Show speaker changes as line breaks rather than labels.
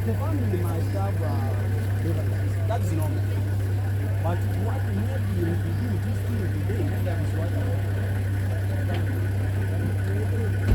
The family must have differences. That is normal. But what made him to do this thing today, that is what I want.